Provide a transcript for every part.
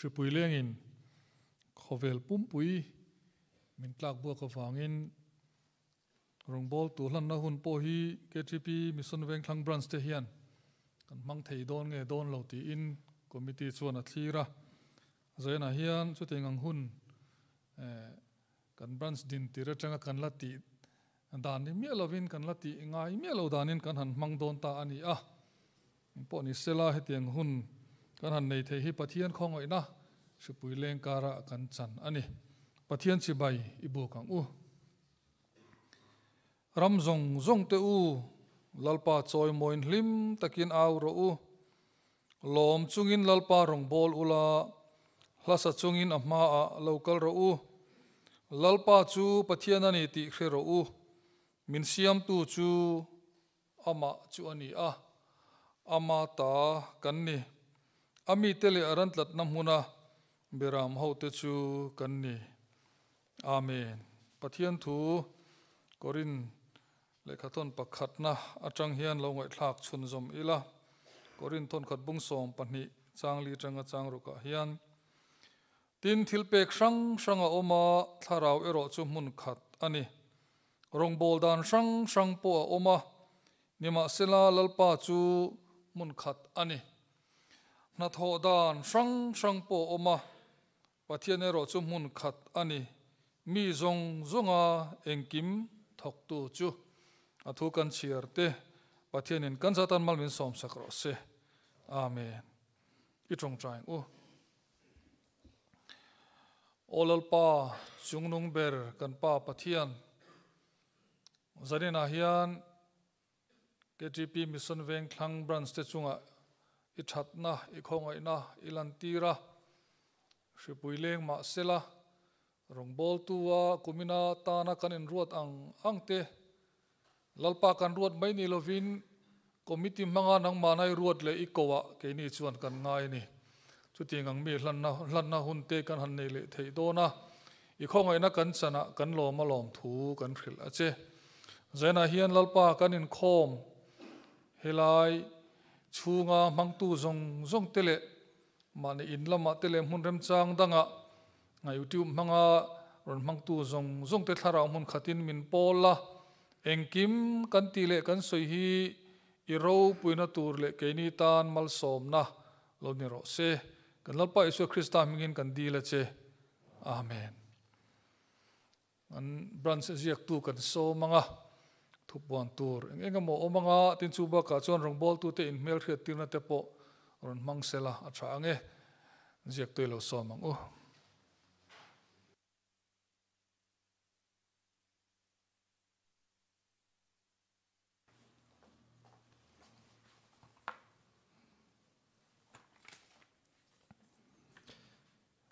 Hripui lengin khawvel pumpui min tlak buak avangin Rawngbâwl tu hlanna hun pawh hi KTP Mission Vengthlang Branch te hian kan hmang thei dawn nge dawn lo tiin Committee chuan a thlir a. Zainah hian chutiang ang hun kan Branch din tir atanga kan la tih dan ni miah lovin kan la tih ngai miah lo danin kan han hmang dawn ta a ni a. Engpawh ni sela hetiang hun kan han nei thei hi Pathian khawngaihna hripui leng karah kan chan a ni. Pathian chibai i buk ang u. Ram zawng zawng te u, Lalpa chawimawiin hlim takin au rawh u. Lawm chungin Lalpa rawngbâwl ula, hlasa chungin a hmaah lo kal rawh u. Lalpa chu Pathian a ni tih hre rawh u, min siamtu chu amah chu a ni a, ama ta kan ni. A mite leh a rantlatna hmuna beram hote chu kan ni. Amen. Pathian thu Korin lehkhathawn pakhatna atang hian lo ngaihthlak chhunzawm ila. Korin thawnkhat bung 12 changli atanga chang rukah hian Tin, thil pek hrang hrang a awm a, thlarau erawh chu hmun khat a ni. Rawngbâwl dan hrang hrang pawh a awm a, nimahsela Lalpa chu hmun khat a ni. Hnathawh dan hrang hrang pawh a awm a, Pathian erawh chu hmun khat a ni. Mi zawng zawnga engkim thawktu chu a thu kan chhiar te Pathianin kan zatan mal min sawmsak rawh se. Amen. I tawngtai ang u. Aw Lalpa, chungnung ber kan Pa Pathian, zaninah hian KTP Mission Vengthlang Branch te chungah i thatna, i khawngaihna i lantir a, hripui leng mah sela, rawngbawltu-a kumina tana kan inruat ang ang te, Lalpa kan ruat mai ni lovin Committee hmanga nangmahna i ruat leh i koh-ah keini chuan kan ngai a ni. Chutiang ang mi hlanna hlanna hun te kan han nei leh theih dawn a, i khawngaihna kan chanah kan lawm a lawm thu kan hrilh a che. Zainah hian Lalpa kan inkhawm helai chhunga hmangtu zawng zawng te leh mahni in lamah te leh hmun remchang dangah YouTube hmanga rawn hmangtu zawng zawng te thlarau hmun khatin min pawl a, engkim kan tih leh kan sawi hi i ropuina tur leh keini tan malsawmna lo ni rawh se. Kan Lalpa Isua Krista hmingin kan dil a che. Amen. An branch ziaktu kan sawm ang a, thupuan tur eng eng emaw awm ang a, tin chu bakah chuan rawngbawltute inhmelhriat tirna te pawh rawn hmang sela a tha ang e. Ziaktu i lo sawm ang u.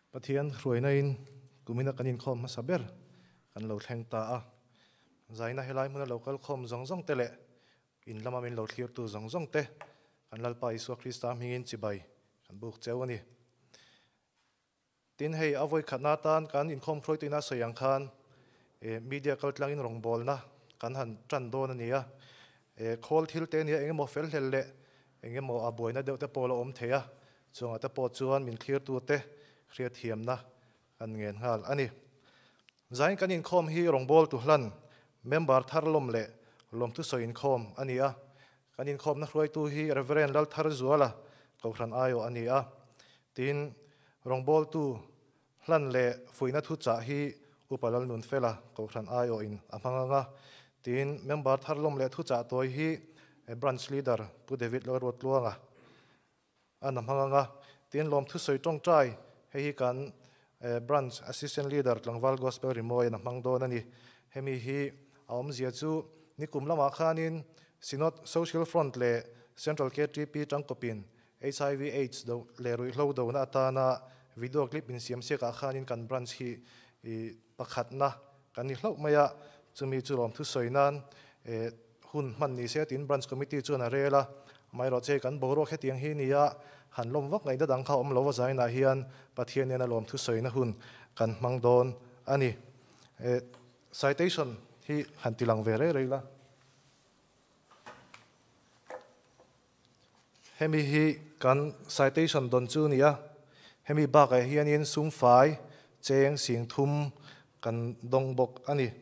Pathian hruainain kumina kan inkhawm hmasa ber kan lo thleng ta a. Zaina helai hmuna lo kal khawm zawng zawng te leh in lama min lo thlirtu zawng zawng te kan Lalpa Isua Krista hmingin chibai kan buk cheu a ni. Tin, hei a vawi khatna atan kan inkhawm hruaituina sawi ang khan media kaltlangin rawngbawlna kan han tan dawn a ni a. Khawl thil te nia engemaw fel hlel leh engemaw a buaina deuh te pawh la awm thei a, chungah te pawh chuan min thlirtute hriatthiamna kan ngen nghal a ni. Zain kan inkhawm hi rawngbawltu hlan member thar lawm leh lawmthu sawi inkhawm a ni a. Kan inkhawmna hruaitu hi Reverend Laltharzuala Kohhran aiawh a ni a. Tin, rawngbawltu hlan leh fuihna thuchah hi Upa Lalnunfela Kohhran aiawhin a hmang ang a. Tin, member thar lawm leh thuchah tawi hi Branch Leader Pu David Lalruatluanga an a hmang ang a. Tin, lawmthusawi tawngtai hei hi kan Branch Assistant Leader Tlangval Gospel Rimawiin a hmang dawn a ni. Hemi hi a awmzia chu nikum lamah khanin Synod Social Front leh Central KTP tangkawpin Hiv aids do leh ruihhlo dona atana video clip insiam siakah khanin kan branch hi pakhatna kan ni hlauh mai a, chumi chu lawmthu sawi nan hun hman ni se tiin branch committee chuan a rel a, amaherawhchu hei kan boruak hetiang hi nia han lawm vak ngaihna dang kha awm lo a zainah hian Pathian nena lawmthu sawina hun kan hmang dawn a ni. Citation hi han ti lang ve rei rei la. Hemi hi kan citation dawn chu nia. Hemi bakah hianin sumfai cheng sing thum kan dawng bawk a ni.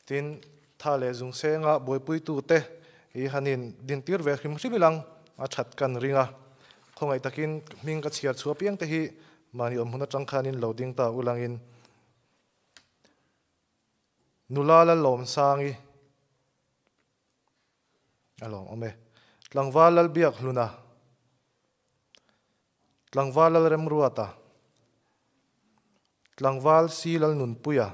Tin, tha leh zung senga buaipuitute hi hanin dintir ve hrim hrim ilang a that kan ring a. Khawngaih takin hming ka chhiar chhuah piang te hi mahni awm hun atang khanin lo ding ta ulangin nula Lalawmsangi a lawm awm e. Tlangval Lalbiakhluna, Tlangval Lalremruata, Tlangval Si Lalnunpuia,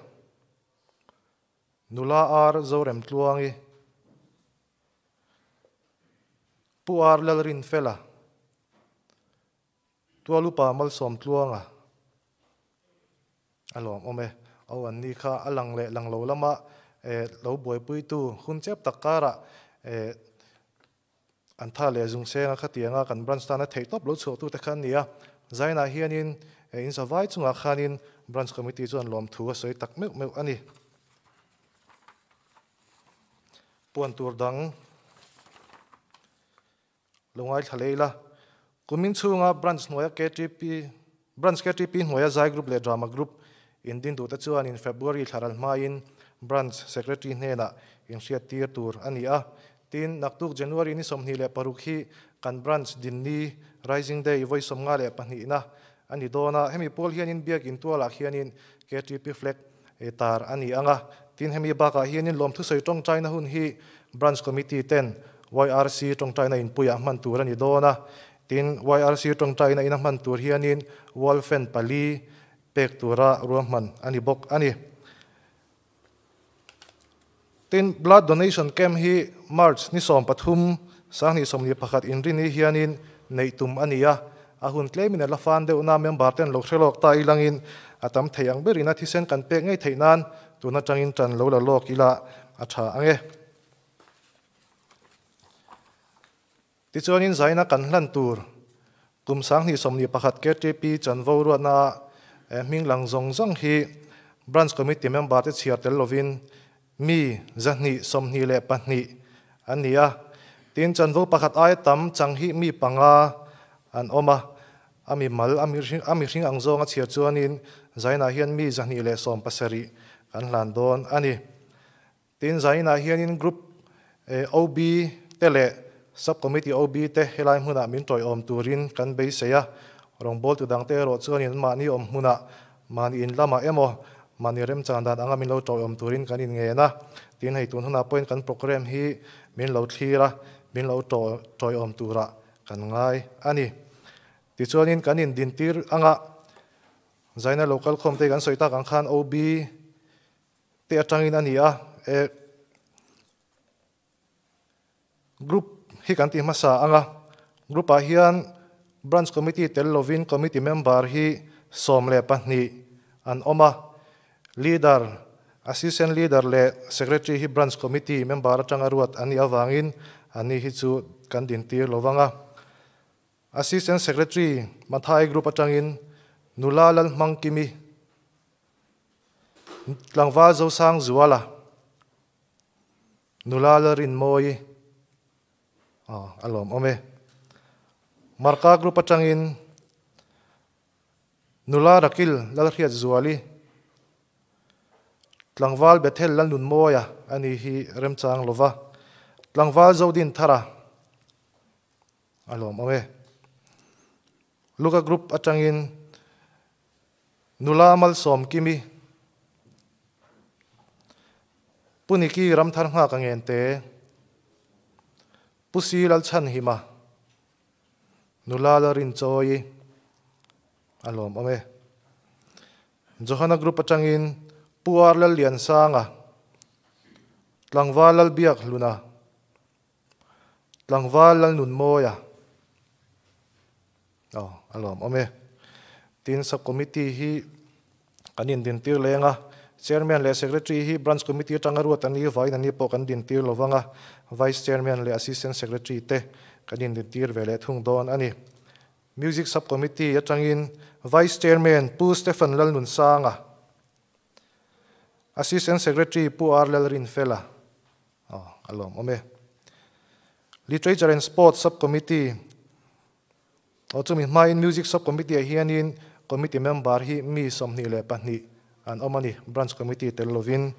Nula Ar Zoremtluangi, Pu Ar Lalrinfela, Tualupa Malsawmtluanga a lawm awm e. Aw an ni kha a lang leh lang lo lama lo buaipuitu hun chep tak karah an tha leh zung senga khatianga kan branch tana theih tawp lo chhuahtute kha an ni a. Zainah hianin in zavai chungah khanin branch committee chuan lawmthu a sawi tak meuh meuh a ni. Puan tur dang Lo ngaithla leh ila. Kumin chhunga Branch hnuaia ktp Branch ktp hnuaia Zai Group leh Drama Group in din duhte chuanin February thlaral hmain Branch Secretary hnenah inhriattir tur a ni a. Tin, naktuk January ni 26 hi kan Branch dinni Rising Day vawi 52na a ni dawn a. Hemi pawl hianin Biakin tualah khianin ktp flag tar a ni ang a. Tin, hemi bakah hianin lawmthusawi tawngtaina hun hi Branch Committee ten YRC tawngtaina inpuiah hman tur a ni dawn a. Tin, YRC tawngtaina ina hman tur hianin wall fan pali pek tura ruahman a ni bawk a ni. Tin, Blood Donation Camp hi March ni 13, 2021 inrini hianin neih tum a ni a. A hun tlemin a la fan deuhna member ten lo hre lawk ta ilangin a tam thei ang berin a thisen kan pek ngei theih nan tun atangin tan lo la lawk ila a tha ang e. Tichuanin zaina kan hlan tur kum 2021 KTP chanvo ruatna ah hming lang zawng zawng hi Branch Committee member te chhiar tel lovin mi 222 an ni a. Tin, chanvo pakhat aia tam chang hi mi panga an awm a. A mi mal, a mihring ang zawnga chhiar chuanin zainah hian mi 217 kan hlan dawn a ni. Tin, zainah hianin Group OB te leh Sub Committee OB te helai hmunah min tawiawm turin kan beisei a. Rawngbawltu dangte erawh chuanin mahni awm hmunah mahni in lamah emaw mahni remchan dan anga min lo tawiawm turin kan inngen a. Tin, hei tun hunah pawhin kan programme hi min lo thlir a, min lo tawiawm turah kan ngai a ni. Tichuanin kan indintir anga zaina local khawm te kan sawi tak ang khan OB te atangin a ni a, e Group hi kan ti hmasa anga, Group ah hian Branch Committee tel lovin Committee member hi 12 an awm a, Leader, Assistant Leader leh Secretary hi Branch Committee member atanga ruat an nih avangin anni hi chu kan dintir lovang a. Assistant Secretary Mathai Group atangin Nula Lalhmangkimi, Tlangval Zosang Zuala, Nula Lalrinmawi a lawm awm e. Marka Group atangin Nula Rakil Lalhriat Zuali, Tlangval Bethel Lalnunmawia a ni hi remchang lova, Tlangval Zodin Thara a lawm awm e. Luka Group atangin Nula Malsawm Kimi, Pu Niki Ramthar Nghak a ngen te, Pu Si Lalchhan Hima, Nula Larinchawi a lawm awm e. Johana Group atangin Pu Ar Lalliansanga, Tlangval Lalbiak Hluna, Tlangval Lalnunmawia aw a lawm awm e. Tin, Sub Committee hi kan indintir leng a, Chairman leh Secretary hi Branch Committee atanga ruat an ni vaiin an ni pawh kan dintir lo vang a, Vice Chairman leh Assistant Secretary te kan indintir ve leh thung dawn a ni. Music Sub Committee atangin Vice Chairman Pu Stephen Lalnunsanga, Assistant Secretary Pu R Lalrinfela aw a lawm awm e. Literature and Sports Sub-Committee aw chumi hmain Music Sub-Committee ah hianin Committee member hi mi 22 an awm a ni, Branch Committee tel lovin.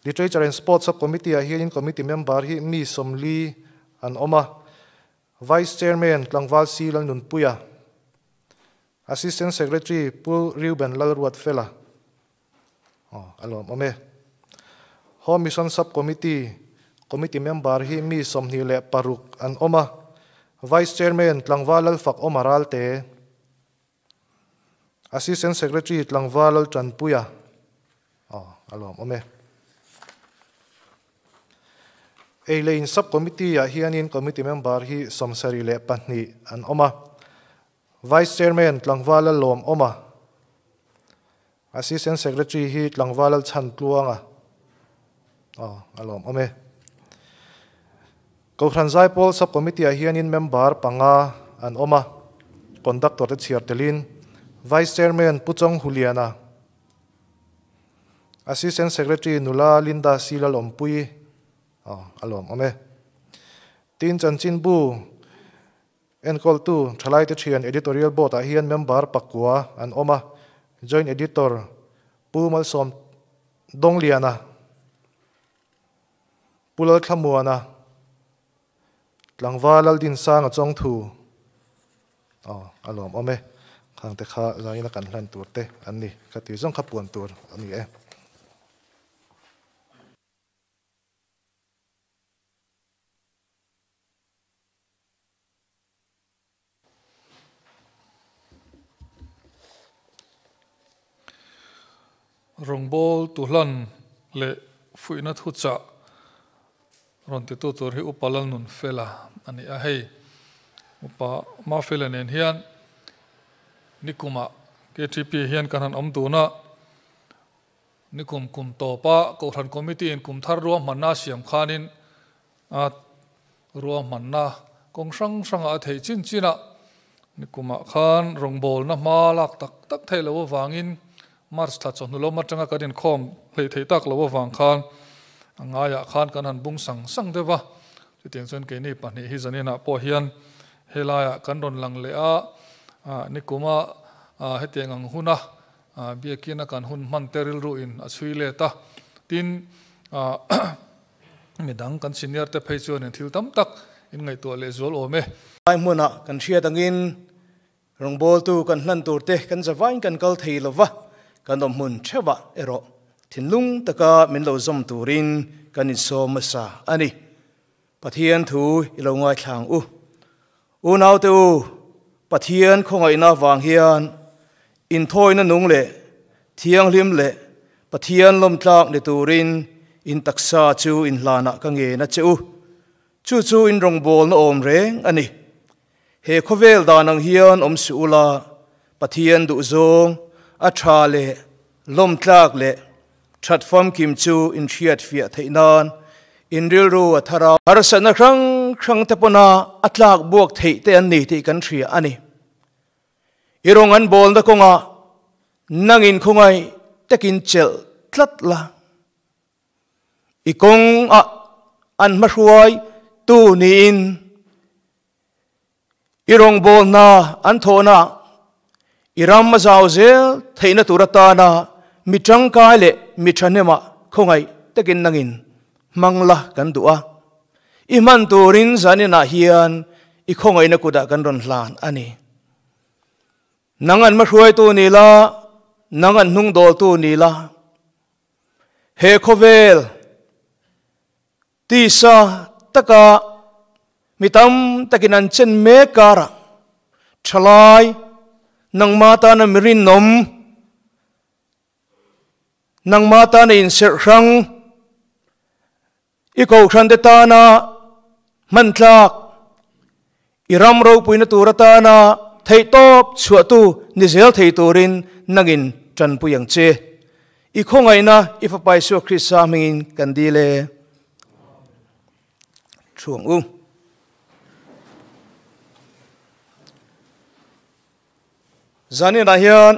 Literature and Sports Sub-Committee ah hianin Committee member hi mi 40 an awm a, Vice Chairman Tlangval Si Lalnunpuia, Assistant Secretary Pu Reuben Lalruatfela. Aw, a lawmawm e. Home Mission Sub-Committee, Committee member hi mi 26 an awm a, Vice Chairman Tlangval Lalfak Awma Ralte, Assistant Secretary Tlangval Laltanpuia. Aw, a lawmawm e. Ei leh in Sub-Committee ah hianin Committee member hi 72 an awm a, Vice Chairman Tlangval Lalawmawma, Assistant Secretary hi Tlangval Lalchhantluanga. Aw, a lawmawm e. Kohhran Zaipawl Sub-Committee ah hianin member panga an awm a, Conductor te chhiar telin Vice Chairman Pu Chawng Huliana, Assistant Secretary Nula Linda C. Lalawmpuii. Aw, a lawmawm e. Tin chanchinbu Enkawltu Thalaite Thian Editorial Board-ah hian member pakua an awm a, Joint Editor Pu Malsawm Dawngliana, Pu Lalthlamuana, Tlangval Laldinsanga Chawngthu, aw a lawmawm e, khangte kha zaina kan hlan tur te an ni, ka tih zawng kha puan tur a ni e. Rawngbâwl tuhlan leh fuihna thuchah rawn titu tur hi Upa Lalnunfela a ni a. Hei Upa Mafela nen hian nikumah KTP hian kan han awm dun a, nikum kum tawpa Kohhran Committee in kum thar ruahmanna a siam khanin A ruahmanna kawng hrang hrangah a theih chin chin a, nikumah khan rawngbawlna hma lak tak tak theih loh avangin March thla chawhnu lawm atanga kan inkhawm hleih theih tak loh avang khan a ngaiah khan kan han bung sang sang deuh va. Chutiang chuan keini pahnih hi zaninah pawh hian helaiah kan rawn lang leh a, nikuma hetiang ang huna biakina kan hun hman te rilruin a chhui let a, tin Midang kan senior te phei chuan in thil tam tak in ngaihtuah leh zual awm e. Lai hmunah kan hriat angin rawngbawltu kan hlan tur te kan zavain kan kal thei lova, kan awm hmun theuhah erawh thinlung taka min lo zawm turin kan insawm hmasa a ni. Pathian thu i lo ngaithlang u. Unaute u, Pathian khawngaihna vang hian inthawina nung leh thianghlim leh Pathian lawmtlak ni turin in taksa chu in hlanah ka ngen a che u. Chu chu in rawngbawlna awm reng a ni. He khawvel dan ang hian awm suh ula, Pathian duhzawng, a tha leh lawmtlak leh That famkim chu in hriat fiah theih nan in rilru a thar a. Harsatna hrang hrang te pawna a tlak buak theih te an ni tih kan hria a ni. I rawng an bawlna kawngah nangin khawngaih takin chelh tlat la. I kawng ah an hmahruai tu niin I rawngbawlhna an thawhna i ram a zau zel theihna tur atana mi tangkai leh mi thahnemah khawngaih takin nangin hmang la kan duh a. I hman turin zaninah hian i khawngaihna kutah kan rawn hlan a ni. Nang an hmahruaitu ni la, nang an hnungdawltu ni la, he khawvel, Tisa taka mi tam takin an chen mek karah thalai nangma tana mi rinawm, nangma tana inserh hrang, i kohhran te tana hman tlak, i ram ropuina tur atana theihtawp chhuahtu ni zel thei turin nangin tanpui ang che. I khawngaihna i Fapa Isua Krista hmingin kan dil e. Thuang u. Zaninah hian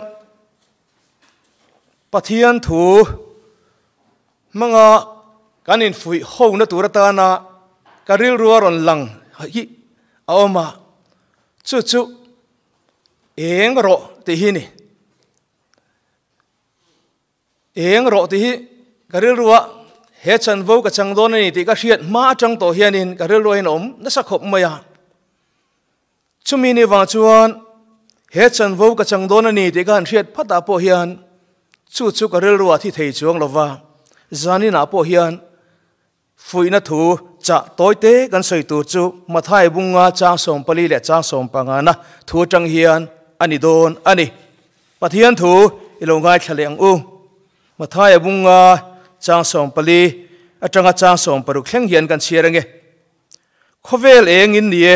Pathian thu hmanga kan infuih hona tur atana ka rilru a rawn lang hi a awm a, chu chu eng rawh tih hi ni. Eng rawh tih hi ka rilrua he chanvo ka chang dawn a ni tih ka hriat hma atang tawh hianin ka rilrua hian a awm nasa khawp mai a. Chumi ni vang chuan he chanvo ka chang dawn a ni tih ka han hriat phatah pawh hian chu chu ka rilrua thi thei chuang lova, zaninah pawh hian Fuihna thu chah tawite kan sawi tur chu Mathai bunga chang 14 leh chang 15 na thu atang hian a ni dawn a ni. Pathian thu i lo ngaithla leh ang u. Mathai bunga chang 14 atanga chang 16 thleng hian kan chhiar ange. Khawvel eng in ni e,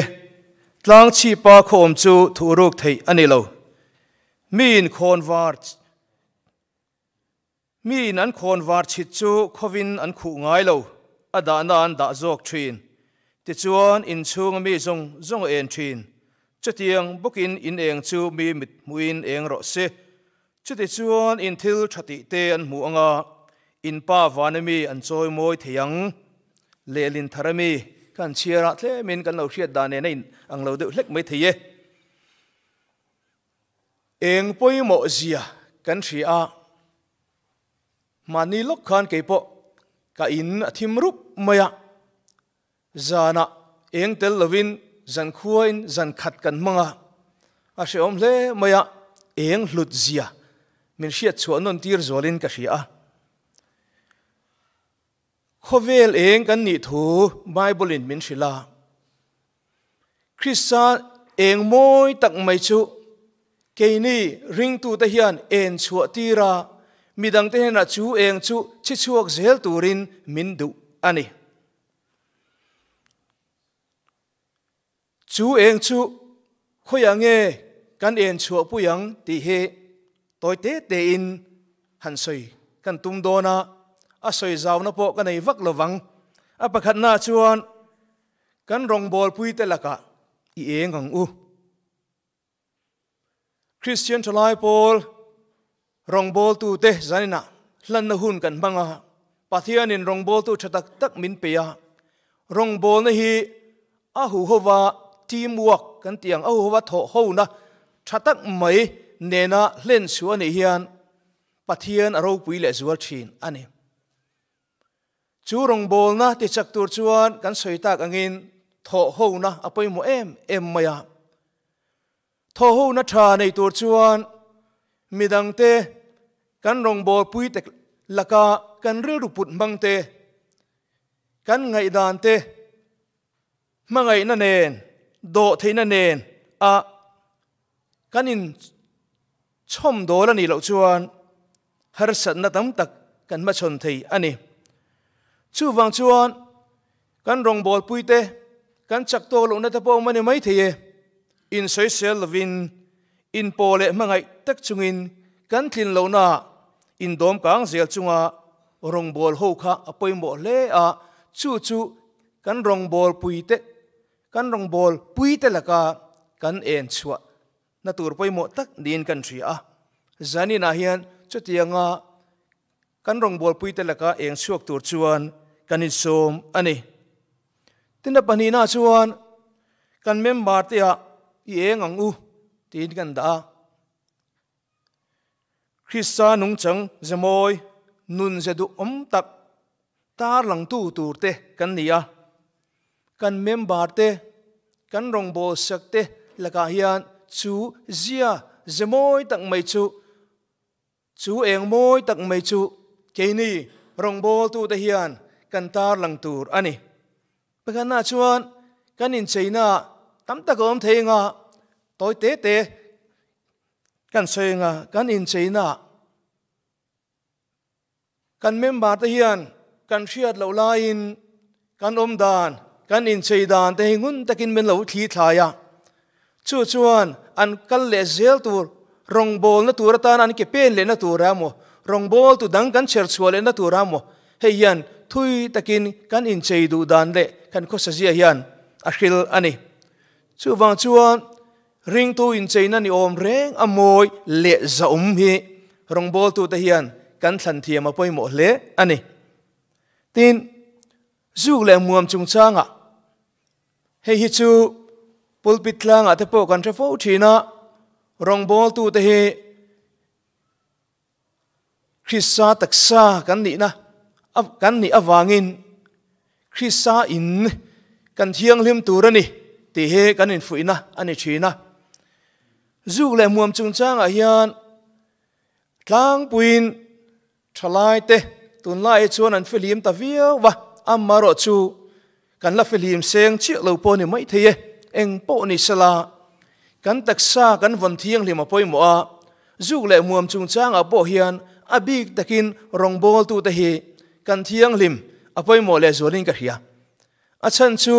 tlang chhipa khaw awm chu thuhruk theih a ni lo. Miin khawnvar Miin an khawn var chhit chu khawin an khuh ngai lo, a dahna an dah zawk thin. Tichuan, inchhunga mi zawng zawng a en thin. Chutiang bawkin in eng chu mi mit hmuhin eng rawh se. Chutichuan in thil tha tih te an hmuh anga, in pa vana mi an chawi mawi thei ang. Lehlin thar a mi kan chhiarah tlemin kan lo hriat dan nen a in ang lo deuh hlek mai thei e. Eng pawimawh zia kan hria a, mahni lawk khan keipawh ka in a thim rup mai a, zanah eng tel lovin zan khuain zan khat kan hmang a, a hrehawm hle mai a, eng hlut zia min hriat chhuah nawn tir zualin ka hria a. Khawvel eng kan nih thu Bible in min hrilh a, Krista eng mawi tak mai chu keini ringtute hian en chhuah tir a, midangte hnenah chu eng chu chhi chhuak zel turin min duh a ni. Chu eng chu khawiah nge kan en chhuah pui ang tih hi tawi te tein han sawi kan tum dawn a, a sawi zauna pawh ka nei vak lovang. A pakhatnaah chuan kan rawngbawlpui te lakah i eng ang u. Kristian thalai pawl rawngbawltute zaninah hlanna hun kan hmang a, Pathianin rawngbawltu tha tak tak min pe a, rawngbawlna hi a huhova team work kan tih ang, a huhova thawh hona tha tak mai nena hlen chhuah a nih hian Pathian a ropui leh zual thin a ni. Chu rawngbawlna tichak tur chuan kan sawi tak angin thawh hona a pawimawh em em mai a. Thawh hona tha nei tur chuan midangte kan rawngbawlpui te laka kan rilru put hmang te, kan ngaihdan te, hmangaihna nen, dawhtheihna nen a kan in chhawm dawl a nih loh chuan harsatna tam tak kan hmachhawn thei a ni. Chuvang chuan kan rawngbawlpui te, kan chak tawk lohna te pawh awm a ni mai thei e. Insawisel lovin, inpaw leh hmangaih tak chungin kan tlin lohnaah indawm kang zel chunga rawngbâwl ho kha a pawimawh hle a, chu chu kan rawngbâwlpui te, kan rawngbâwl pui te laka kan en chhuah na tur pawimawh tak niin kan hria a. Zaninah hian chutianga kan rawngbawlpui te laka eng chhuak tur chuan kan insawm a ni. Tin a pahnihna chuan kan member te ah i eng ang u tiin kan dah a. Krista nungchang zemawi nun ze duhawm tak tarlangtu tur te kan ni a. Kan member te, kan rawngbâwl sak te lakah hian chu zia zemawi tak mai chu Chu eng mawi tak mai chu keini rawngbawltute hian kan tarlang tur a ni. Pakhatnaah chuan kan incheina tam tak a awm thei anga tawi te te kan sawi anga kan incheina kan member te hian kan hriat loh laiin kan awm dan, kan inchei dan te hi ngun takin min lo thli thlai a. Chu chuan an kal leh zel tur, rawngbawlna tur atan an ke pen lehna tur a maw, rawngbawltu dang kan chher chhuah lehna tur a maw, hei hian thui takin kan inchei duh dan leh kan khawsa zia hian a hril a ni. Chuvang chuan ringtu incheina ni awm reng a mawi leh zahawm hi rawngbawltute hian kan thlan thiam a pawimawh hle a ni. Tin, zuk leh muam chungchangah Hei hi chu pulpit tlangah te pawh kan hre fo thin a, rawngbawltute hi Krista taksa kan nihna kan nih avangin Krista in kan thianghlim tur a ni tih hi kan infuihna a ni thin a. Zuk leh hmuam chungchangah hian tlangpuiin Thalaite tunlai hi chuan an fihlim ta viau va, amaherawhchu kan la fihlim seng chiah lo pawh a ni maithei e, eng pawh ni sela kan taksa kan vawn thianghlim a pawimawh a, zuk leh hmuam chungchangah pawh hian a bik takin rawngbawltute hi kan thianghlim a pawimawh lehzualin ka hria. A chhan chu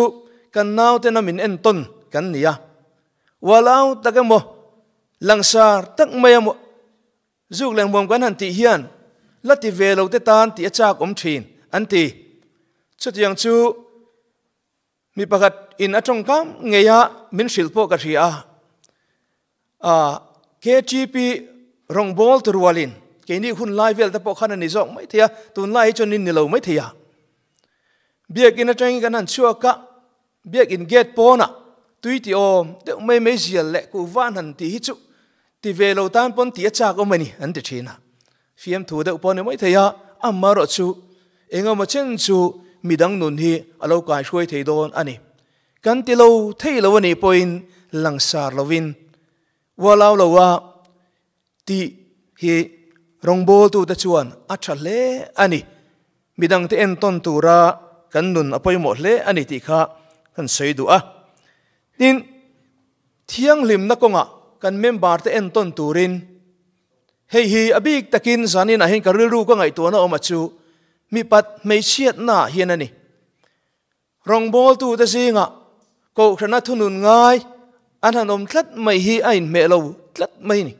kan nautena min entawn kan ni a, ualau tak emaw langsar tak mai emaw, Zuk leh hmuam kan han tih hian la ti ve lo te tan tih a chak awm thin, an ti. Chutiang chu mi pakhat in a tawngkam ngei a min hrilh pawh ka hria a. A KTP rawngbâwl tu rualin keini hun lai vel te pawh khan a ni zawk mai thei a, tunlai hi chuan in ni lo mai thei a. Biakin atangin kan han chhuak a, Biakin gate pawnah tui ti awm deuh mai mai zial leh kuhva han tih hi chu ti ve lo tan pawn tih a chak awm a ni an ti thin a. Fiamthu deuh pawh a ni mai thei a, amaherawh chu engemaw chen chu midang nun hi a lo kaihruai thei dawn a ni. Kan ti lo thei lo a nih pawhin langsar lovin ualau lo a tih hi rawngbawltute chuan a tha hle a ni. Midangte entawn tura kan nun a pawimawh hle a ni tih kha kan sawi duh a. Tin, thianghlimna kawngah kan member te entawn turin hei hi a bik takin zaninah hian ka rilru ka ngaihtuahna awm a chu mipat hmeichhiatnaah hian a ni. Rawngbawltute zingah Kohhrana thunun ngai an han awm tlat mai hi a inhmeh lo tlat mai a ni.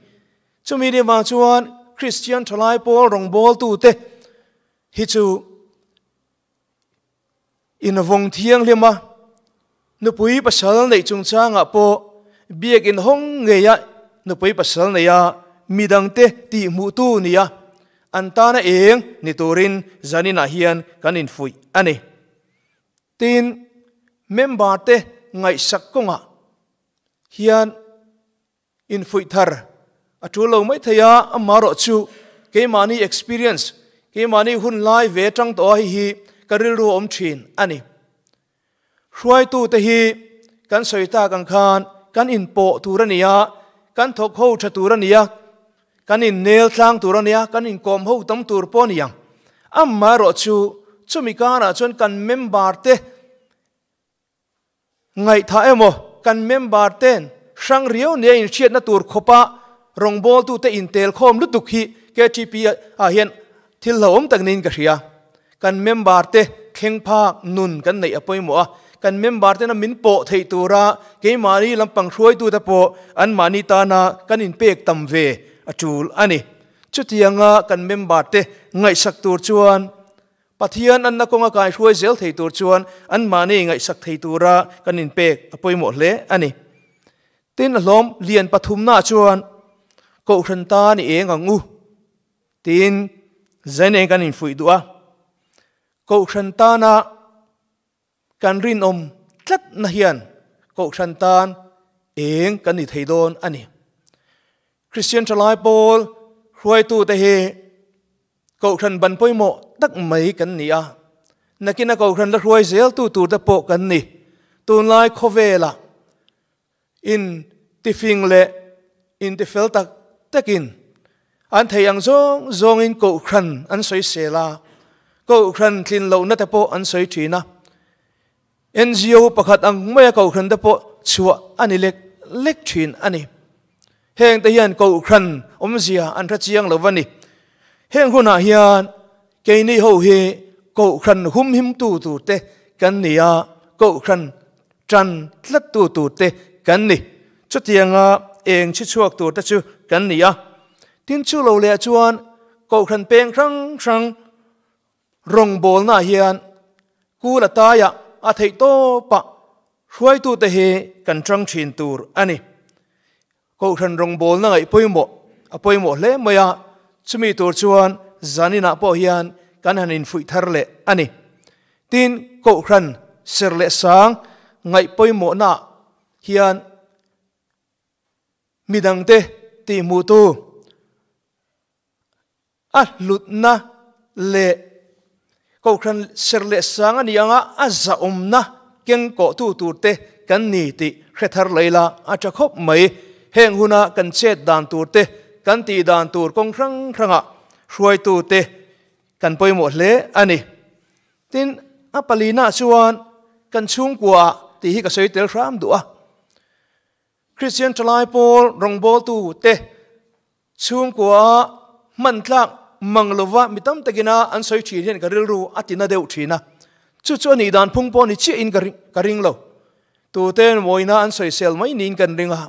Chumi ni vang chuan Kristian thalai pawl rawngbawltute hi chu invawng thianghlim a, nupui pasal neih chungchangah pawh biakin hawng ngeia nupui pasal neia midangte tihhmuhtu nia an tana eng ni turin zaninah hian kan infuih a ni. Tin, member te ngaihsak kawngah hian infuih thar a tul lo mai thei a, amaherawh chu keimahni experience, keimahni hun lai ve tang tawh a hei hi ka rilru a awm thin a ni. Hruaitute hi kan sawi tak ang khan kan inpawh tur a ni a, kan thawk ho tha tur a ni a, kan innel tlang tur a ni a, kan inkawm ho tam tur pawh a ni ang. Amaherawh chu chumi karah chuan kan member te ngaihthah emaw, kan member ten hrang riau nia inhriatna tur khawpa rawngbawltute intel khawm lutuk hi KTP ah hian thil hlauhawm tak niin ka hria. Kan member te thleng phak nun kan neih a pawimawh a, kan member tena min pawh theih tura keimahni lampang hruaitute pawh anmahni tana kan inpek tam ve a tul a ni. Chutianga kan member te ngaihsak tur chuan Pathian anna kawnga kaihruai zel thei tur chuan anmahni ngaihsak thei tura kan inpek a pawimawh hle a ni. Tin, a hlawm lian pathumnaah chuan Kohhran tan i eng ang u. Tiin Zaineng kan infuih duh a, Kohhran tana kan rinawm tlatna hian Kohhran tan eng kan ni thei dawn a ni. Kristian thalai pawl hruaitute hi Kohhran ban pawimawh tak mai kan ni a, nakina Kohhran la hruai zeltu turte pawh kan ni. Tunlai khawvelah In tifing leh in tifel tak takin an thei ang zawng zawngin Kohhran an sawi sel a, Kohhran tlin lohna te pawh an sawi thin a. NGO pakhat ang maia Kohhran te pawh chhuah a ni lek lek thin a ni. Heng te hian Kohhran awmzia an hre chiang lo va ni. Heng hunah hian keini ho hi Kohhran humhimtu tur te kan ni a, Kohhran Ṭan tlattu turte kan ni. Chutianga eng chhi chhuak turte chu kan ni a. Tin chu lo leh chuan Kohhran peng hrang hrang rawngbawlnaah hian kul a taiah a theih tawpah hruaitute hi kan ṭang ṭhin tur a ni. Kohhran rawngbawlna ngaih pawimawh a pawimawh hle mai a, chumi tur chuan zaninah pawh hian kan han infuih thar leh a ni. Tin, Kohhran ser leh sang ngaih pawimawhna hian midangte tihhmuhtu a hlutna leh kohhran ser leh sang a nih anga a zahawmna keng kawhtu turte kan ni tih hre thar lei la a tha khawp mai. Heng huna kan chet dan turte, kan tih dan tur kawng hrang hrangah hruaitute kan pawimawh hle a ni. Tin, a palinaah chuan kan chhungkuaah tih hi ka sawi tel hram duh a. Kristian thalai pawl rawngbawltu te chhungkua hman tlak mang lova mi tam takina an sawi thin hian ka rilru a tina deuh thin a. Chu chu a nih dan phung pawh ni chiahin ka ring lo. Tuten mawina an sawisel mai niin kan ring a.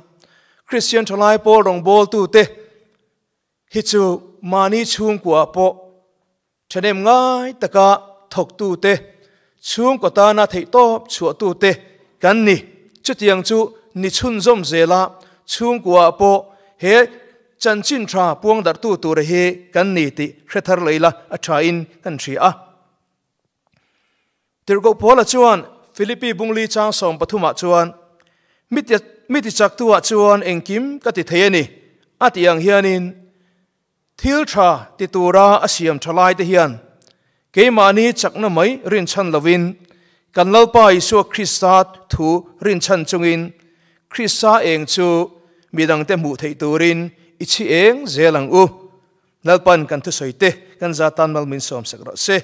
Kristian thalai pawl rawngbawltu te hi chu mahni chhungkuaah pawh Thahnem ngai taka thawktute, chhungkaw tana theihtawp chhuahtute kan ni. Chutiang chu ni chhunzawm zela chhungkuaah pawh he chanchin tha puangdarhtu tura hi kan ni tih hre thar lei la a thain kan hria a. Tirhkoh Paula chuan Philippi bungli chang 13ah chuan, Mi tichaktuah chuan engkim ka ti thei a ni, a tih ang hianin, Thil tha ti tura a siam tha laite hian keimahni chakna mai rinchhan lovin kan Lalpa Isua Krista thu rinchhan chungin Krista eng chu midangte hmuh theih turin i chhi eng zel ang u. Lalpan kan thusawite kan za tan mal min sawmsak rawh se.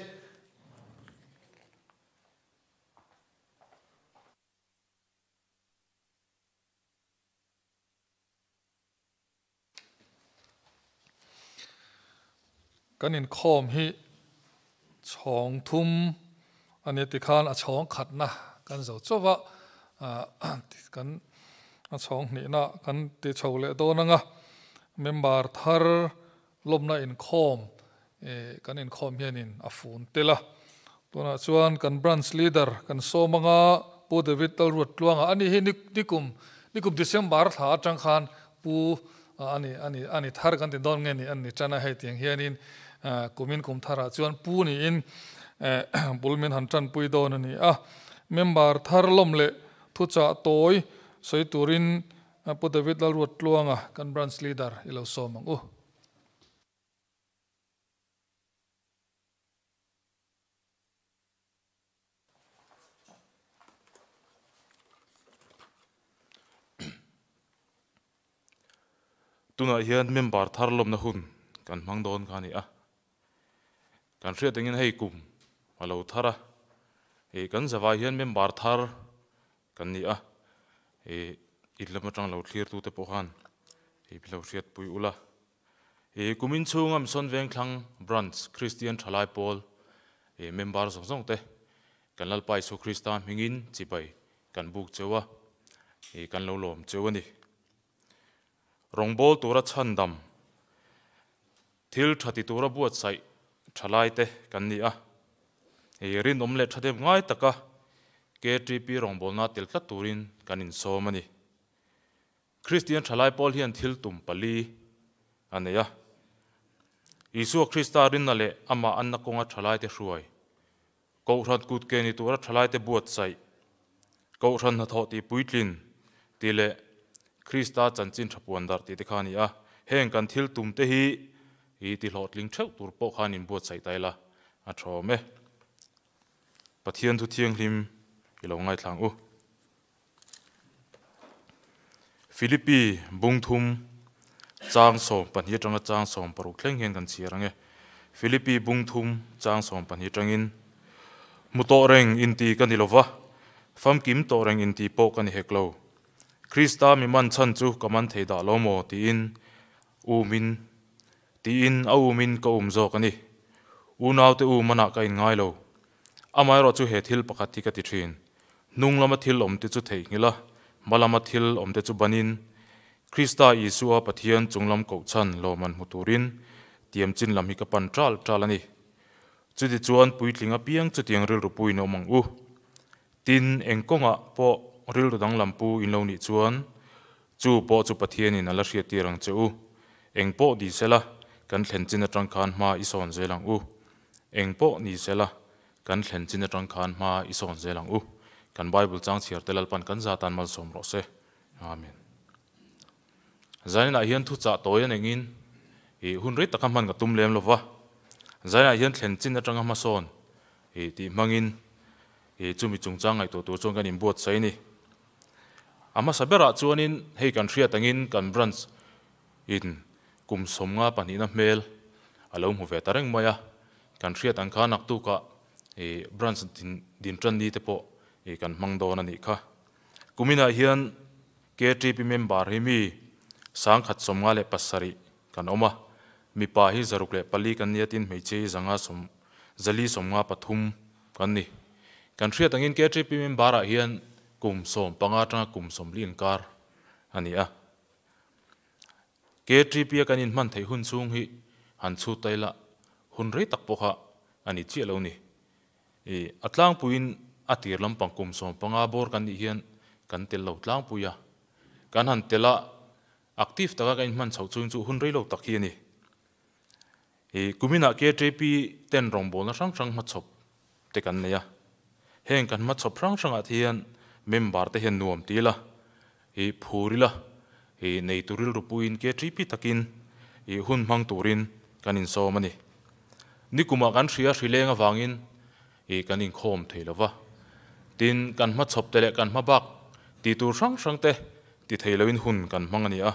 Kan inkhawm hi chhawng thum a nia tikhan a chhawng khatna kan zo chauh a, kan a chhawng hnihna kan ti chho leh dawn ang a, member thar lawmna inkhawm kan inkhawm hianin a fun tel a. Tunah chuan kan branch leader kan sawm anga Pu David Lalruattluanga a ni hi nikum nikum December thla atang khan Pu a ni a ni a ni thar kan ti dawn nge ni an ni tan a hei tiang hianin kumin kum tharah chuan Pu niin bul min han tanpui dawn a ni a. Member thar lawm leh thuchah tawi sawi turin Pu David Lalruattluanga kan branch leader i lo sawm ang u. Tunah hian member thar lawmna hun kan hmang dawn kha a ni a. Kan hriat engin hei kum a lo thar a, ih kan zavai hian member thar kan ni a, ih in lam atang lo thlirtute pawh khan ih lo hriatpui ula. Ih kumin chhunga Mission Vengthlang Branch Kristian Thalai Pawl ih member zawng zawng te kan Lalpa Isua Krista hmingin chibai kan buk cheu a, ih kan lo lawm cheu a ni. Rawngbâwl tura chhandam, thil tha ti tura buatsaih tha laite kan ni a. Hei rinawm leh thadem ngai taka KTP rawngbâwlna tel tlat turin kan insawm a ni. Kristian thalai pawl hian thil tum pali a nei a. Isua Krista rinna leh amah anna kawnga thalaite hruai, Kohhran kut ke ni tura thalaite buatsaih, Kohhran hnathawh tih puitlin tih leh Krista chanchin tha puan darh tih te kha a ni a. Heng kan thil tum te hi i ti hlawhtling theuh tur pawh khan in buatsaih ta ila a tha awm e. Pathian thu thianghlim i lo ngaithla ang u. Philippi bungthum chang 12 atanga chang 16 thleng hian kan chhiar ang e. Philippi bungthum chang 12 atangin, Hmu tawh reng inti ka ni lova, famkim tawh reng inti pawh ka ni hek lo. Krista mi man chhan chu ka man thei dah lo maw tiin umin tiin a umin ka um zawk a ni. Unaute u manah ka inngai lo. Amaherawh chu he thil pakhat hi ka ti thin. Hnung lama thil awmte chu theihnghilh a, hma lama thil awmte chu banin, Krista Isua Pathian chunglam kohchhan lawmman hmu turin tiamchin lam hi ka pan ṭal ṭal a ni. Chutichuan puitling apiang chutiang rilru puin a awm ang u. Tin, eng kawngah pawh rilru danglam pu in lo nih chuan, chu pawh chu Pathianin a la hriattir ang che u. Eng pawh ni sela, kan thlen chin aṭang khan hma i sawn zel ang u. Eng pawh ni sela, kan thlen chin aṭang khan hma i sawn zel ang u. Kan Bible chang chhiar te Lalpan kan za tan malsawm rawh se. Amen. Zaninah hian thuchah tawi a nengin i hun rei taka hman ka tum lem lova. Zaninah hian thlen chin atanga hmasawn i tih hmangin i chumi chungchang ngaihtuah tur chuan kan inbuatsaih a ni. A hmasa berah chuanin hei kan hriat angin kan branch in kum 52na hmel a lo hmu ve ta reng mai a. Kan hriat ang khan naktukah i branch din din tan ni te pawh i kan hmang dawn a nih kha. Kuminah hian KTP member hi mi 157 kan awm a, mipa hi 604 kan nia tin hmeichhia hi 453 kan ni. Kan hriat angin KTP member ah hian kum 15 atanga kum 40 inkar a ni a. KTP a kan inhman theih hun chhung hi han chhut ta ila hun rei tak pawh kha a ni chiah lo ni. I a tlangpuiin a tir lampang kum 15 bawr kan nih hian kan tel lo tlangpui a. Kan han tel a, active taka kan inhman chhoh chung chu hun rei lo tak hi a ni. I kuminah KTP ten rawngbawlna hrang hrang hmachhawp te kan nei a. Heng kan hmachhawp hrang hrangah te hian member te hian nuam ti ila, i phur ila, i neitu rilru puiin KTP takin i hun hmang turin kan insawm a ni. Nikumah kan hria hrileng avangin i kan inkhawm thei lova. Tin, kan hmachhawp te leh kan hmabak ti tur hrang hrang te ti thei loin hun kan hmang a ni a.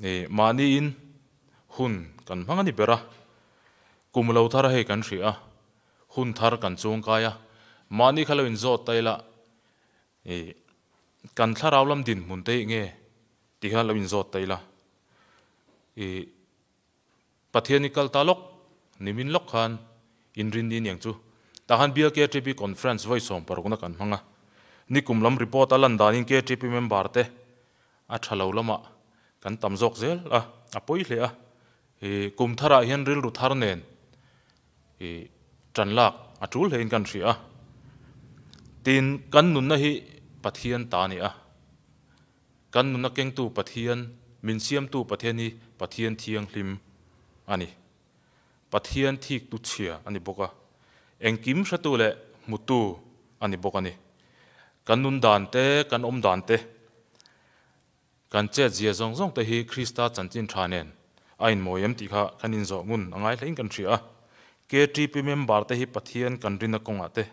I mahniin hun kan hmang a ni ber a. Kum lo thar hei kan hria a, hun thar kan chungkai a, mahni kha lo inzawt ta ila i kan thlarau lam dinhmun te hi nge ti kha lo inzawt ta ila. I Pathian i kal ta lawk, nimin lawk khan inrinni aniang chu. Tah khan Bial KTP Conference vawi 16na kan hmang a. Nikum lam report a lan danin KTP member te a tha lo lamah kan tam zawk zel a, a pawi hle a. I kum tharah hian rilru thar nen i tan lak a tul hlein kan hria a. Tin, kan nunna hi Pathian ta a ni a. Kan nunna kengtu Pathian, min siamtu Pathian hi Pathian thianghlim a ni. Pathian thiktu chhia a ni bawk a. Engkim hretu leh hmutu a ni bawk a ni. Kan nun dan te, kan awm dan te, Kan chet zia zawng zawng te hi Krista chanchin tha nen a inmawi em tih kha kan inzawh ngun a ngai hlein kan hria a. KTP member te hi Pathian kan rinna kawngah te,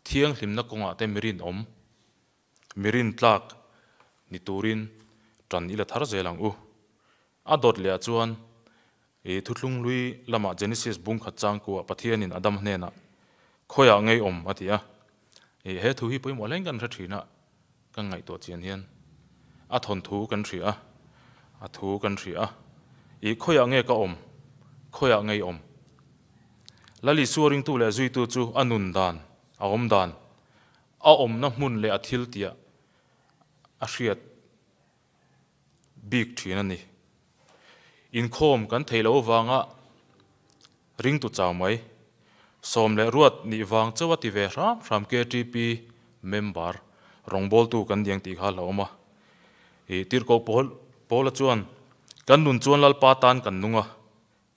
thianghlimna kawngah te mi rinawm, mi rintlak ni turin tan i la thar zel ang u. A dawt leh ah chuan i thuthlung hlui lamah Genesis bung khat changkuah Pathianin Adam hnenah khawiah ngei awm a ti a. I he thu hi pawimawh hlein kan hre thin a, kan ngaihtuah chian hian a thawnthu kan hria a, a thu kan hria a. I khawiah nge ka awm? Khawiah ngei awm? Lal Isua ringtu leh zuitu chu a nun dan, a awm dan, a awmna hmun leh a thil tiah a hriat bik thin a ni. Inkhawm kan theih loh avanga ringtu chau mai, sawm leh ruat nih vang chauh a ti ve hram hram KTP member rawngbawltu kan diang tih kha a hlauhawm a. Ih Tirhkoh Paul Paula chuan, Kan nun chuan Lalpa tan kan nung a,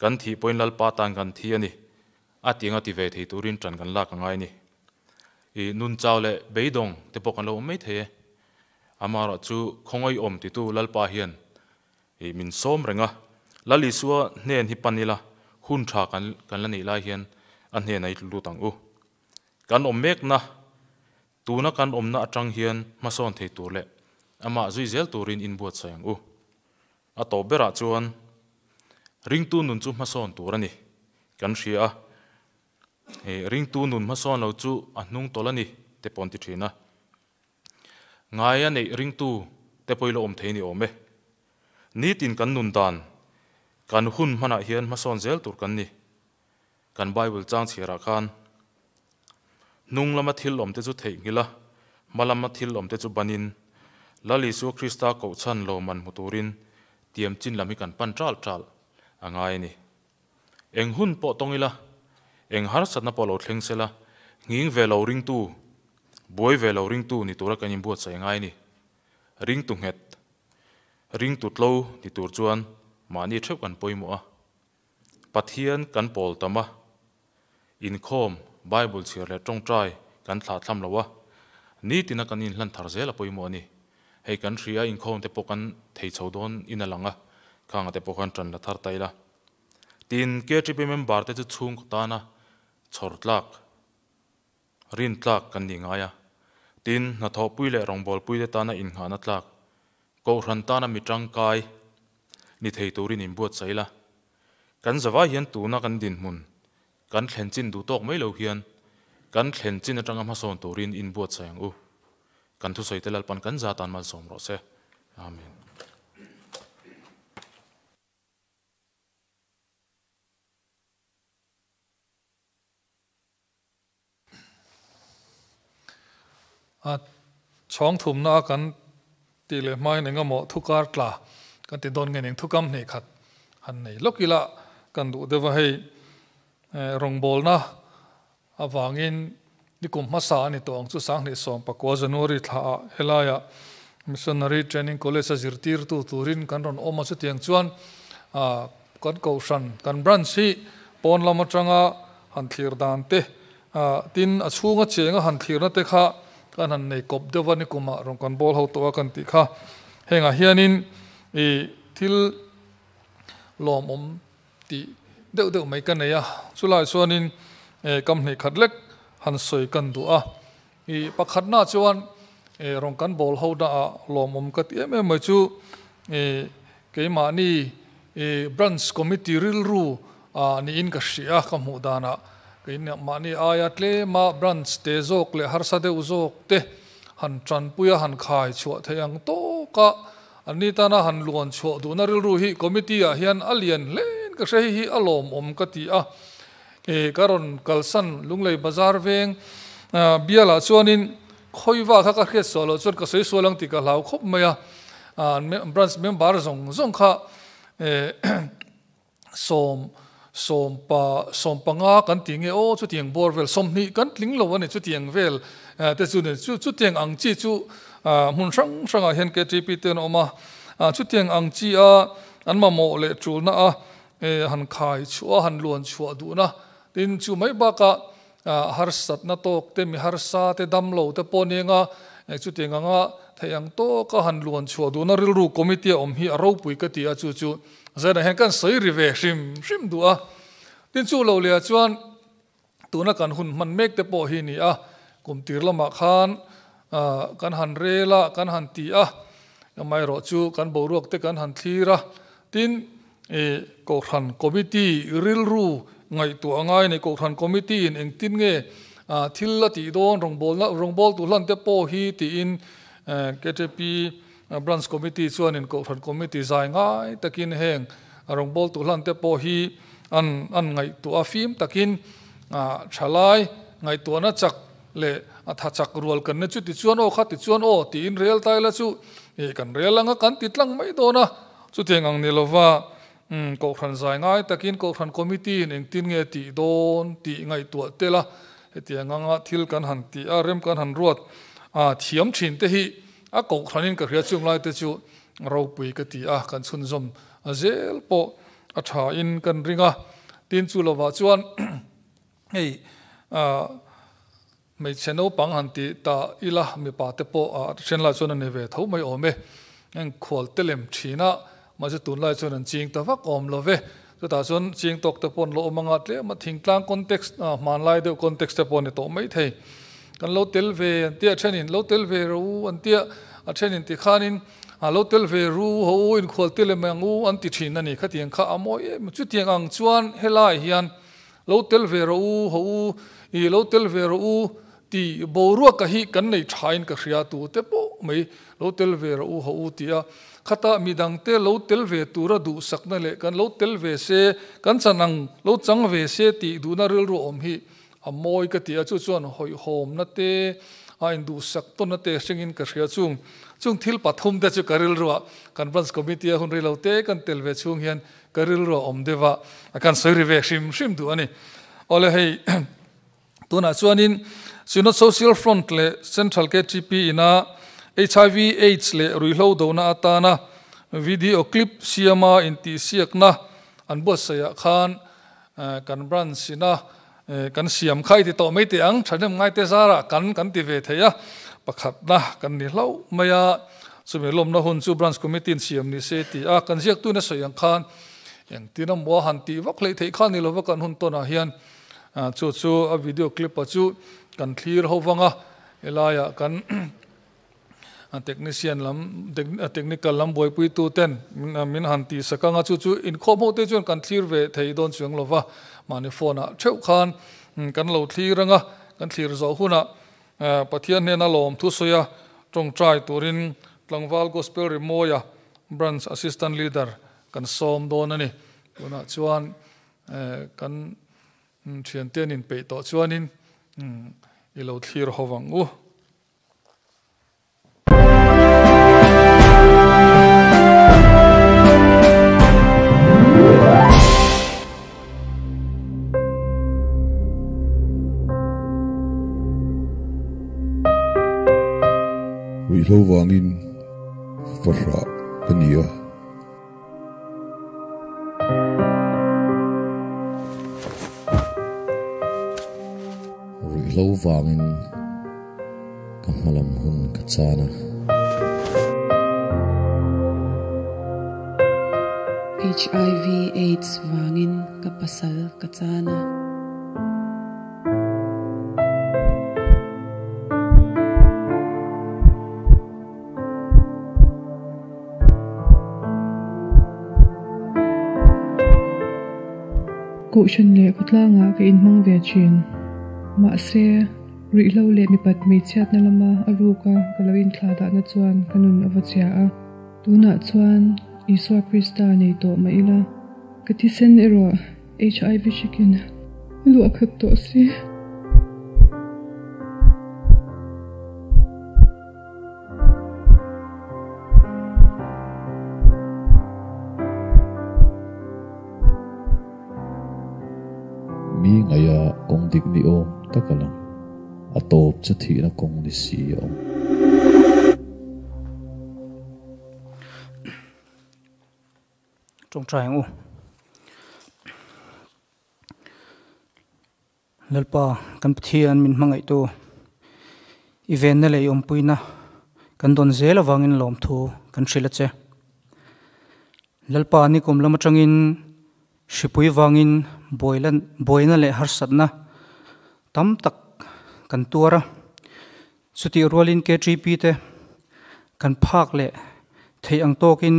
kan thih pawhin Lalpa tan kan thi a ni, a ti anga ti ve thei turin ṭan kan lak a ngai a ni. Ih nun chau leh beidawng te pawh kan lo awm mai thei e. Amaherawh chu khawngaihawm titu Lalpa hian ih min sawm reng a, Lal Isua hnen hi pan ila hun tha kan kan la neih lai hian a hnen a i lut ang u. Kan awm mekna, tuna kan awmna atang hian hmasawn thei tur leh amah zui zel turin inbuatsaih ang u. A tawp berah chuan ringtu nun chu hmasawn tur a ni kan hria a, ih ringtu nun hmasawn lo chu a hnung tawlh a ni te pawh an ti thin a. Ngai a neih ringtu te pawh i la awm thei ni awm e. Nitin kan nun dan, kan hun hmanah hian hmasawn zel tur kan ni. Kan Bible chang chhiarah khan hnung lama thil awm te chu theihnghilh a, hma lama thil awm te chu banin Lal Isua Krista kohchhan lawmman hmu turin tiam chin lam hi kan pan ṭal ṭal a ngai a ni. Eng hun pawh tawng ila, eng harsatna pawh lo thleng sela, nghing ve lo ringtu, buai ve lo ringtu ni tura kan inbuatsaih ngai a ni. Ringtu nghet, ringtu tlo ni tur chuan mahni theuh kan pawimawh a. Pathian kan pawl tam a, inkhawm, Bible chhiar leh tawngtai kan thlah thlam lo a, nitina kan inhlan thar zel a pawimawh a ni. Hei kan hria inkhawm te pawh kan thei chho dawn in a lang a, khanga te pawh khan tan la thar ta ila. Tin, KTP member te chu chhungkaw tana chhawr tlak, rin tlak kan ni ngai a. Tin, hnathawhpui leh rawngbawlpui te tana innghahna tlak, kohhran tana mi tangkai ni thei turin inbuatsaih ila. Kan zavai hian tuna kan dinhmun kan thlen chin duh tawk mai lo hian kan thlen chin atanga hmasawn turin inbuatsaih ang u. Kan thusawi te Lalpan kan za tan malsawm rawh se. Amen. A chhawng thumna a kan tih leh hmain eng emaw thukar tla kan ti dawn nge ning thukam hnih khat han nei lawk ila kan duh deuh a hei rawngbawlna avangin nikum hmasa a ni tawh ang chu 2019 January thla ah helaiah Missionary Training College a zirtirtu turin kan rawn awm a chutiang chuan kan kohhran kan branch hi pawn lam atanga han thlir dan te tin a chhunga chenga han thlirna te kha kan han nei kawp deuh a nikumah rawn kan bawl ho tawh a kan tih kha hengah hianin ih thil lawmawm tih deuh deuh mai ka nei a, chulai chuanin kam hnih khat lek han sawi kan duh a, ih pakhatna chuan rawn kan bawl ho na ah lawmawm ka ti em em mai chu ih keimahni ih branch committee rilru ah niin ka hria ka hmuh danah keimahni aia tlema branch te zawk leh harsa deuh zawk te han tanpui a han khai chhuah theih ang tawk a. Anni tana han luan chhuah duhna rilru hi committee ah hian a lian hlein ka hre hi hi a lawmawm ka ti a. E ka rawn kalsan Lunglei Bazar veng bialah chuanin khawiva kha ka hriat suah loh chuan ka sawi sual ang tih ka hlau khawp mai a. Branch member zawng zawng kha e sawm sawm pa sawm panga kan tih nge aw chutiang bawr vel 20 kan tling lo a ni chutiang vel te chu ni chu chutiang ang chi chu hmun hrang hrangah hian KTP te an awm a chutiang ang chi a an mamawh leh tulna a han khai chhuah a han luan chhuah duhna tin chu mai bakah harsatna tawk te mi harsa te dam lo te pawh nia chutiang anga theih ang tawka han luan chhuah duhna rilru committee a awm hi a ropui ka ti a chu chu Zainah hian kan sawi ri ve hrim hrim duh a, tin chu lo leh ah chuan tuna kan hun hman mek te pawh hi ni a, kum tir lamah khan kan han rel a, kan han ti a, amaherawh chu kan boruak te kan han thlir a, tin ih Kohhran Committee rilru ngaihtuah a ngai a ni, Kohhran Committee in engtin nge thil a tih dawn rawngbawlna rawngbawltu hlan te pawh hi tiin KTP Branch Committee chuanin Kohhran Committee zai ngai takin heng rawngbawltu hlan te pawh hi an an ngaihtuah a, fim takin thalai ngaihtuahna chak leh a tha chak rual kan ne chu tichuan aw kha tichuan aw tiin rel tai la chu ih kan rel anga kan ti tlang mai dawn a, chutiang ang ni lova Kohhran zai ngai takin Kohhran Committee in engtin nge tih dawn tih ngaihtuah tel a, hetiang anga thil kan han ti a, rem kan han ruat a thiam thin te hi A kohhranin ka hria chung laite chu ropui ka ti a, kan chhunzawm zel pawh a thain kan ring a. Tin chu lovah chuan hei hmeichhe naupang han ti ta ila mipa te pawh a then lai chuan a ni ve tho mai awm e. Heng khual te lem thin a, mahse tunlai chuan an ching ta vak awm lo ve. Chutah chuan ching tawk te pawh an lo awm anga tlem a, thingtlang context hmanlai deuh context te pawh a ni tawh mai thei. Kan lo tel ve an tia, a thenin lo tel ve ro u an tia, a thenin tikhanin lo tel ve ru ho u inkhual tel em ang u an ti thin a ni. Khatiang kha a mawi em chutiang ang chuan helai hian lo tel ve ro u ho u ih lo tel ve ro u tih boruaka hi kan nei thain ka hria tu te pawh mai lo tel ve ro u ho u ti a. Khata midangte lo tel ve tura duhsakna leh kan lo tel ve se, kan chan ang lo chang ve se tih duhna rilru awm hi A mawi ka ti a, chu chuan hawihhawmna te, a induhsak tawnna te hringin ka hria chung. Chung thil pathum te chu ka rilruah kan Branch Committee a hun rei lo te kan tel ve chhung hian ka rilruah awm deuh a, a kan sawi ri ve hrim hrim duh a ni. Awle hei tunah chuanin Synod Social Front leh Central KTP ina HIV AIDS leh ruihhlo dona atana video clip siama intihsiakna an buatsaihah khan kan branch ina. Kan siam kha i ti tawh mai teh ang, thahnem ngaite zarah kan kan ti ve thei a, pakhatna kan ni hlauh mai a, chumi lawmna hun chu Branch Committee in siam ni se ti a, kan ziaktuin a sawi ang khan engtin a maw han tih vak hleih theih kha ni lova kan hun tawnah hian chu chu a video clip a chu kan thlir ho vang a, helaiah kan technician lam technical lam buaipuitu ten min han tih sak anga chu chu inkhawm ho te chuan kan thlir ve thei dawn chuang lova mahni phone ah theuh khan kan lo thlir anga kan thlir zawh hunah Pathian hnena lawm thusawi a tawngtai turin Tlangval Gospel Rimawia Branch Assistant Leader kan sawm dawn a ni. Tunah chuan kan thiante an inpeih tawh chuanin i lo thlir ho vang u. Ruihhlo vangin fahrah ka ni a. Ruihhlo vangin ka hmalam hun ka chan a. Hiv aids vangin ka pasal ka chan a. Kohhran leh khawtlangah ka inhmang ve thin. Mahse, ruihhlo leh mipat hmeichhiatna lama a ruka ka lo inthlah dahna chuan ka nun a va chhia a. Tunah chuan Isua Krista nei tawh mah ila, ka thisen erawh HIV hrikin a luah khat tawh si. Mi ngaia kawng dik ni awm tak a lang, a tawp chu thihna kawng ni si a awm. Tawngtai ang u. Lalpa, kan Pathian min hmangaihtu, i venna leh i awmpuina kan dawn zel avangin lawmthu kan hrilh a che. Lalpa, nikum lam atangin hripui vangin buaina leh harsatna tam tak kan tuar a. Chutih rualin KTP te kan phak leh theih ang tawkin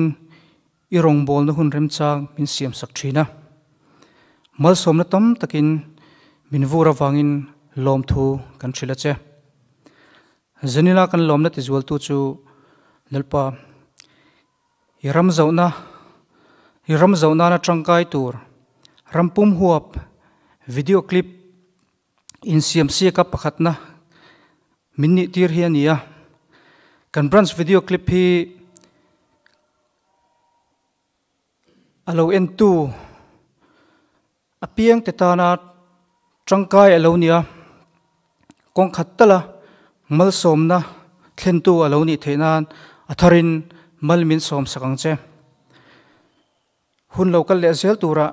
I rawngbawlna hun remchang min siamsak thin a, malsawmna tam takin min vur avangin lawmthu kan hrilh a che. Zanila kan lawmna tizualtu chu Lalpa, i ram zohna, i ram zoh nana tangkai tur ram pum huap video clip insiamsiaka pakhatna min nih tir hi a ni a. Kan branch video clip hi A lo entu apiangte tana tangkai a lo nia, kawng khat tala malsawmna thlentu a lo nih theih nan a tharin mal min sawmsak ang che. Hun lo kal leh zel tura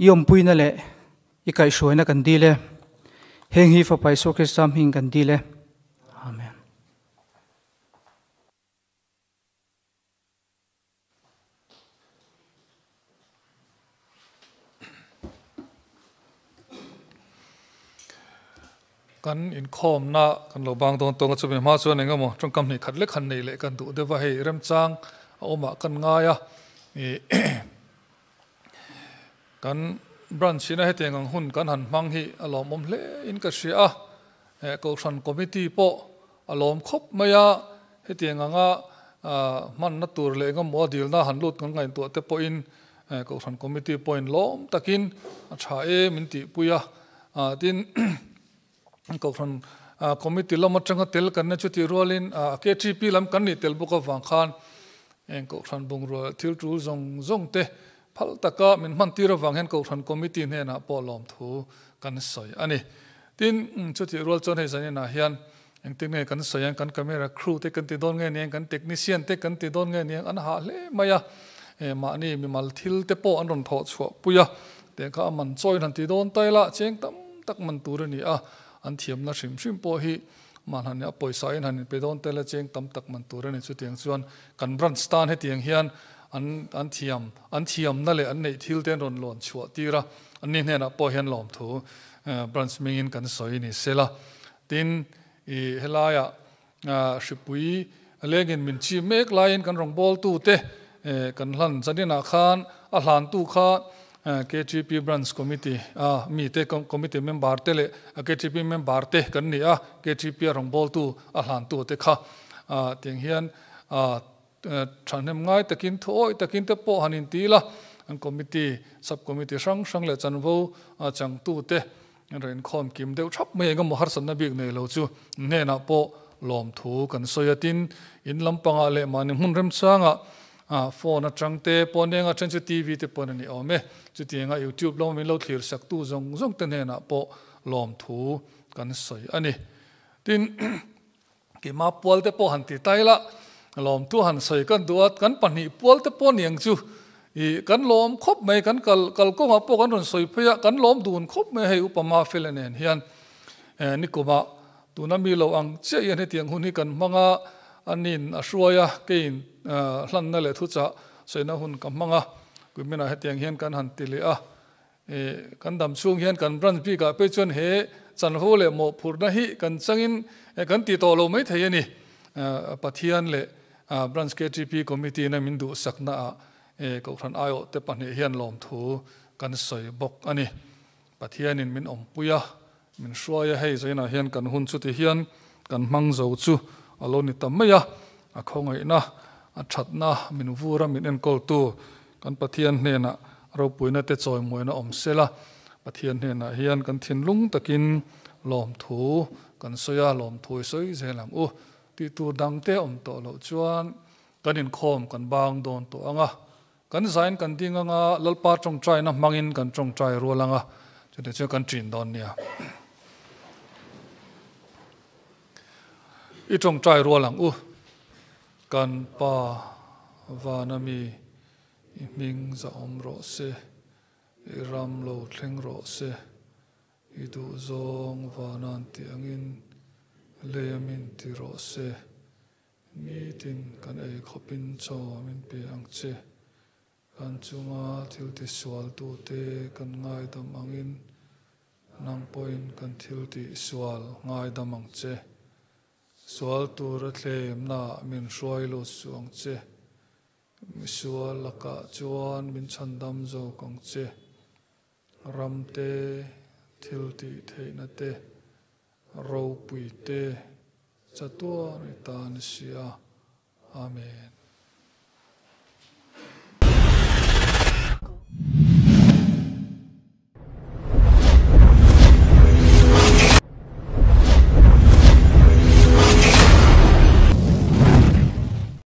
i awmpuina leh i kaihhruaina kan dil e. Heng hi Fapa Isua Krista hming kan dil e. Amen. Kan inkhawmna kan lo bang dawn tawng a, chumi hma chuan engemaw tawngkam hnih khat lek han nei leh kan duh deuh a, hei remchang a awmah kan ngai a, ih kan branch ina hetiang ang hun kan han hmang hi a lawmawm hle in ka hria a, Kohhran committee pawh a lawm khawp mai a, hetiang anga hmanna tur leh engemaw a dilna han lut kan ngaihtuah te pawhin Kohhran committee pawhin lawm takin a tha e min tihpui a, tin Kohhran committee lam atanga tel kan nia chutih rualin KTP lam kan nih tel bawk avang khan eng Kohhran bungrua thil tul zawng zawng te phal taka min hman tir avang hian Kohhran committee hnenah pawh lawmthu kan sawi a ni. Tin, chutih rual chuan hei zaninah hian engtin nge kan sawi ang, kan camera crew te kan ti dawn nge niang, kan technician te kan ti dawn nge niang, an hah hle mai a, mahni mimal thil te pawh an rawn thawh chhuah pui a, teh kha a man chawiin han ti dawn ta ila, cheng tam tak man tur a ni a, an thiamna hrim hrim pawh hi man han a pawisa in han inpe dawn tel a cheng tam tak man tur a ni. Chutiang chuan kan branch tan hetiang hian an an thiam an thiamna leh an neih thil te an rawn lawn chhuah tir a, anni hnenah pawh hian lawmthu branch hmingin kan sawi ni sela. Tin, i helaiah hripui lengin min chim mek laiin kan rawngbawltute kan hlan zaninah khan a hlantu kha KTP Branch Committee a mite Committee member te leh KTP member te kan ni a, KTP a rawngbawltu a hlantu te kha tiang hian thahnem ngai takin thuawih takin te pawh han inti ila an Committee, Sub Committee hrang hrang leh chanvo changtute An rawn inkhawm kim deuh thap mai engemaw harsatna bik nei lo chu hnenah pawh lawmthu kan sawi a. Tin, in lampangah leh mahni hmun remchangah phone atang te pawh nen a then chu TV te pawh a ni awm e. Chutianga YouTube lama min lo thlir saktu zawng zawng te hnenah pawh lawmthu kan sawi a ni. Tin, Keimah pual te pawh han ti ta ila, lawmthu han sawi kan duh a, kan pahnih pual te pawh niang chu i kan lawm khawp mai, kan kal kal kawngah pawh kan rawn sawi phei a, kan lawm dun khawp mai hei Upa Mafela nen hian nikumah tuna mi lo ang chiah hian hetiang hun hi kan hmang a, anin a hruai a, keiin hlanna leh thuchah sawina hun ka hmang a, kuminah hetiang hian kan han ti leh a. Kan dam chhung hian kan branch bikah pawh chuan he chanvo leh mawhphurhna hi kan changin kan ti tawh lo mai thei a ni. Pathian leh Branch KTP Committee ina min duhsaknaah Kohhran aiawh te pahnih hian lawmthu kan sawi bawk a ni. Pathianin min awmpui a, min hruai a, hei zainah hian kan hun chuti hian kan hmang zo chu a lo ni ta mai a, a khawngaihna, a thatna min vur a, min enkawltu kan Pathian hnenah ropuina te chawimuaina awm sela, Pathian hnenah hian kan thinlung takin lawmthu kan sawi a, lawmthu i sawi zel ang u tih tur dangte awm tawh loh chuan kan inkhawm kan bang dawn tawh ang a. Kan zain kan ding anga Lalpa tawngtaina hmangin kan tawngtai rual anga chutah chuan kan ṭin dawn nia. I tawngtai rual ang u. Kan Pa vana mi i hming zahawm rawh se, i ram lo thleng rawh se, i duhzawng vanan tih angin lei a min ti rawh se. Nitin kan ei khawpin chaw min pe ang che. Kan chunga thil tisualtute kan ngaidam angin nang pawhin kan thil tihsual ngaidam ang che. Sual tura thlemnaah min hruai lut suh ang che. Misual lakah chuan min chhandam zawk ang che. Ram te, thil tih theihna te, ropui te, chatuan i ta ni si a. Amen.